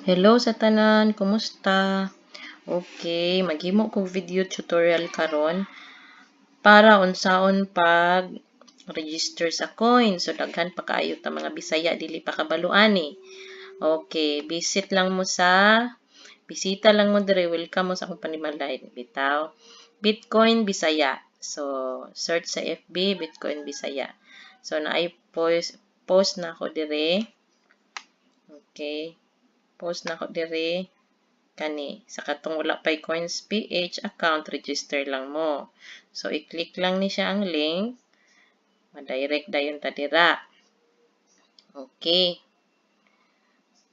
Hello sa tanan, kumusta? Okay, maghimo kog video tutorial karon para unsaon pag register sa coin. So daghan pa kaayo ta mga Bisaya dili pa kabalo ani. Okay, visit lang mo sa bisita lang mo dire, welcome mo sa akong panimalay bitaw. Bitcoin Bisaya. So search sa FB Bitcoin Bisaya. So naay post na ako dire. Okay. Post na ko dire kani sa katong wala pay Coins PH account, register lang mo. So i-click lang ni siya ang link, ma-direct dayon ta dira. Okay.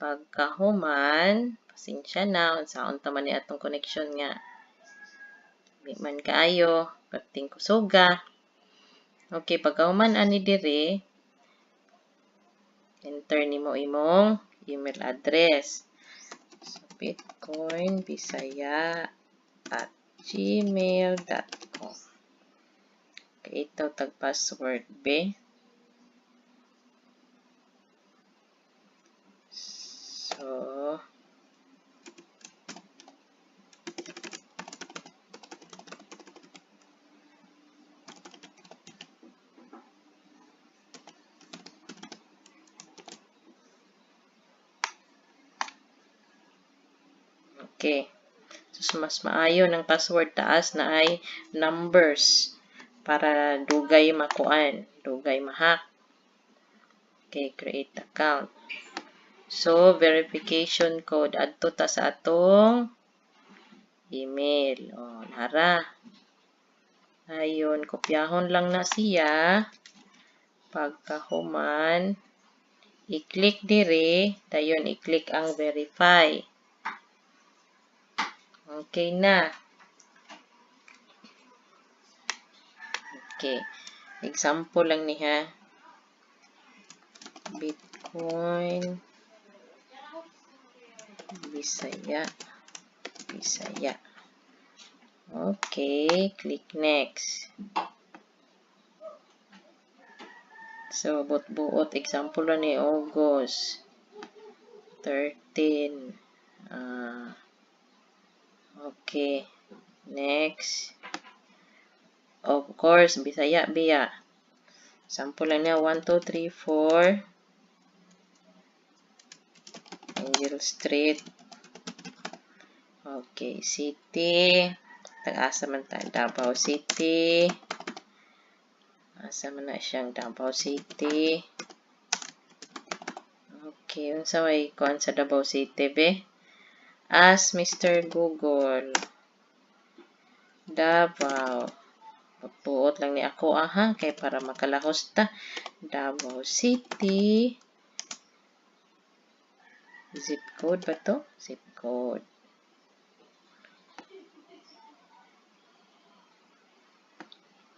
Pagkahuman, pasensya na unsaon ta man ni atong connection nga. Di man kaayo, perting kusuga. Okay, pagkahuman ani dire, enter nimo imong email address. So, bitcoinbisaya@gmail.com. Okay, ito tag password B. So, okay. So, mas maayo ng password taas na ay numbers para dugay makuan, dugay mahack. Okay, create account. So, verification code adto ta sa atong email. O, nara. Ayun, kopyahon lang na siya. Pagkahuman, i-click dire, dayon i-click ang verify. Okay na. Okay. Example lang ni ha. Bitcoin Bisaya. Bisaya. Okay. Click next. So, buot-buot. Example lang ni August 13. Okay. Next. Of course, Bisaya, biya. Sample lang niya. 1, 2, 3, 4. Angel Street. Okay. City. Tag-asa man tayo. Davao City. Asa man na siyang Davao City. Okay. Unsa may kuan sa Davao City, be? Ask Mr. Google. Davao. Pagbuot lang ni ako, aha, kay para makalahos ta. Davao City. Zip code ba to? Zip code.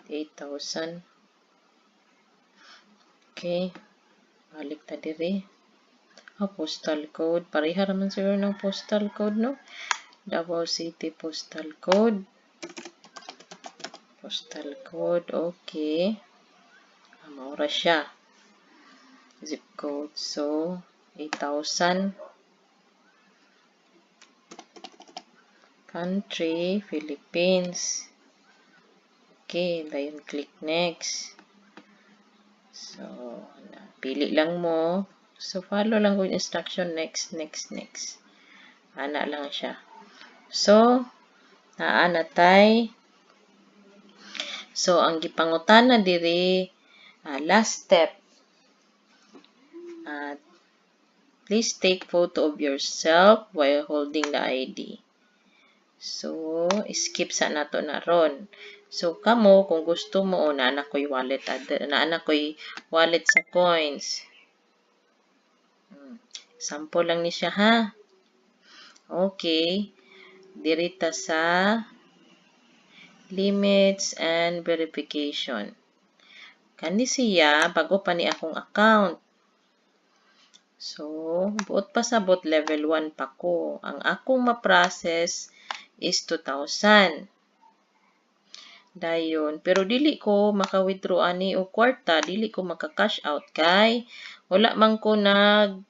8,000. Okay. Balik ta dire. Oh, postal code. Pareha raman siguro ng postal code, no? Davao City postal code. Postal code, okay. Maura siya. Zip code. So, 8,000. Country, Philippines. Okay, dayon click next. So, pili lang mo. So, follow lang ko yung instruction. Next, next, next. Ana lang siya. So, naa na tay. So, ang gipangutana diri, last step. Please take photo of yourself while holding the ID. So, skip sa nato na ron. So, kamo, kung gusto mo, oh, naa ko'y wallet, naa ko'y wallet sa coins. Sample lang ni siya, ha? Okay. Dirita sa limits and verification. Kani siya, bago pa ni akong account. So, buot pa sa bot level 1 pa ko. Ang akong ma-process is 2,000. Dayon, pero dili ko maka-withdraw ani og kwarta, dili ko maka-cash out kay wala man ko nag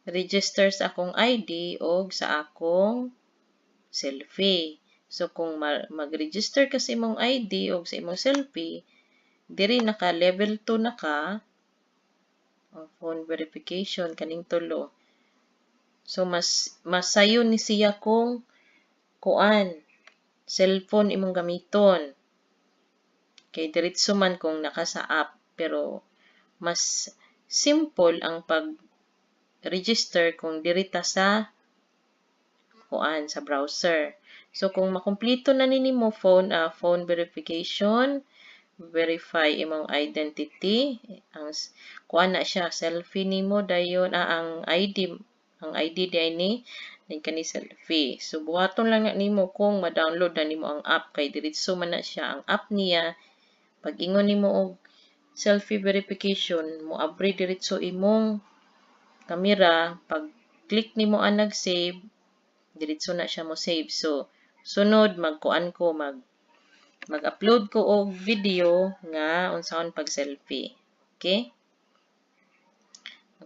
register sa akong ID og sa akong selfie. So kung mag-register ka sa imong ID og sa imong selfie, diri naka level 2 na ka ang phone verification, kaning tulo. So mas sayo ni siya kung kuan, cellphone imong gamiton. Kay diretso man kung naka sa app, pero mas simple ang pag-register kung diri ta sa kuan, sa browser. So kung makumpleto na ni nimo phone verification, verify imong identity, ang kuan na siya, selfie nimo dayon, ang ID, ang ID diay ni, then kani selfie. So buhaton lang na nimo kung ma-download na nimo ang app kay diretso man na siya ang app niya. Pag ingon nimo og selfie verification, mo abri diretso imong kamera. Pag click nimo anag save, diretso na siya mo save. So sunod magkuan ko, mag-upload ko og video nga unsaon pag selfie. Okay?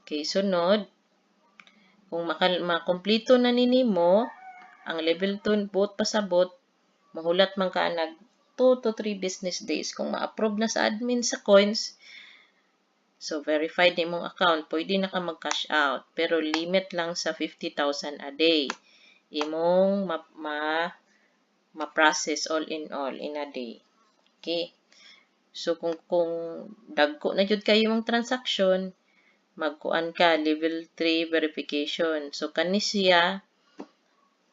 Okay, sunod kung makumpleto na ni nimo ang level 2, buot pasabot, mahulat man ka nag 2 to 3 business days kung ma-approve na sa admin sa Coins. So verified na imong account, pwede na ka mag-cash out, pero limit lang sa 50,000 a day imong ma-process all in all in a day. Okay. So kung dagko na jud kayo imong transaction, magkuan ka, level 3 verification. So kani siya,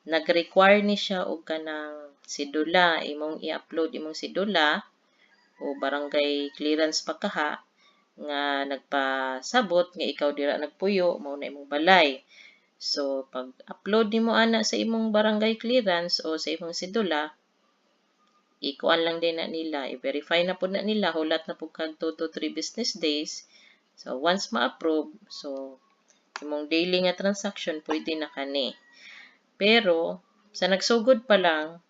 nag-require ni siya og kanang sedula, imong i-upload imong sedula o barangay clearance pa kaha nga nagpasabot nga ikaw dira nagpuyo, mao na imong balay. So pag upload nimo ana sa imong barangay clearance o sa imong sedula, ikuan lang din na nila, i-verify na pud na nila, hulat na pud kag 2 to 3 business days. So once ma-approve, so imong daily nga transaction pwede na kani. Pero sa nagsugod pa lang,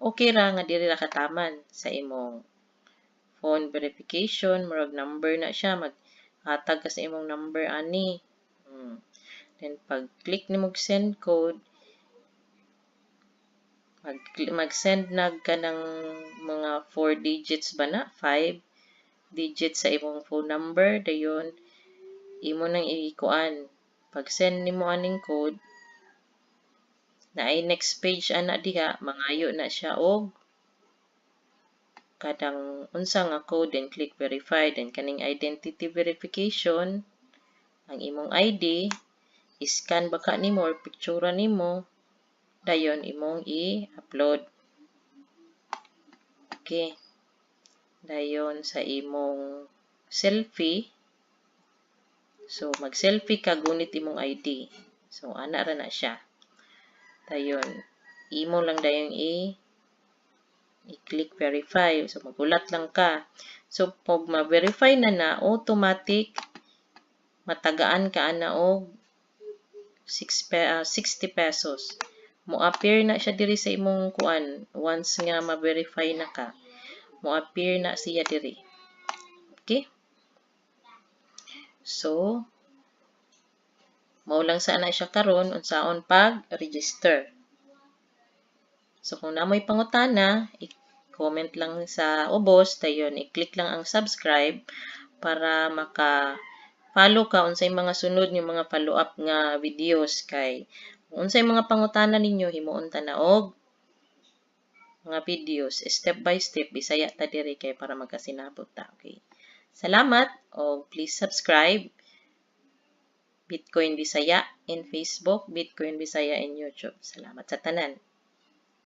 okay ra nga diri ra kataman sa imong phone verification, murag number na siya, maghatag ka sa imong number ani. Then pag click nimo send code, mag-send nag kanang mga 4 digits ba na, 5 digits sa imong phone number, dayon imo nang ikuan. Pag send nimo aning code, naay next page ana diha, mangayo na siya og kadang unsa nga code, then click verify. Then kaning identity verification, ang imong ID, i-scan ba ka nimo or picture nimo, dayon imong i-upload. Okay. Dayon sa imong selfie, so mag-selfie ka gunit imong ID. So ana ra na siya. Dayon imo lang dayon i-click verify. So magulat lang ka. So pag ma-verify na na, automatic matagaan ka ana og 60 pesos. Mo-appear na siya diri sa imong kuan once nga ma-verify na ka. Mo-appear na siya diri. Okay? So, mao lang sana siya karon unsaon pag-register. So, kung naa moy pangutana, i-comment lang sa ubos, dayon i-click lang ang subscribe para maka-follow ka unsay mga sunod nga mga follow-up nga videos, kay kung unsay mga pangutana ninyo, himuon ta na og mga videos step by step. Bisaya ta diri kay para magkasinabot ta. Okay. Salamat o please subscribe Bitcoin Bisaya in Facebook, Bitcoin Bisaya in YouTube. Salamat sa tanan.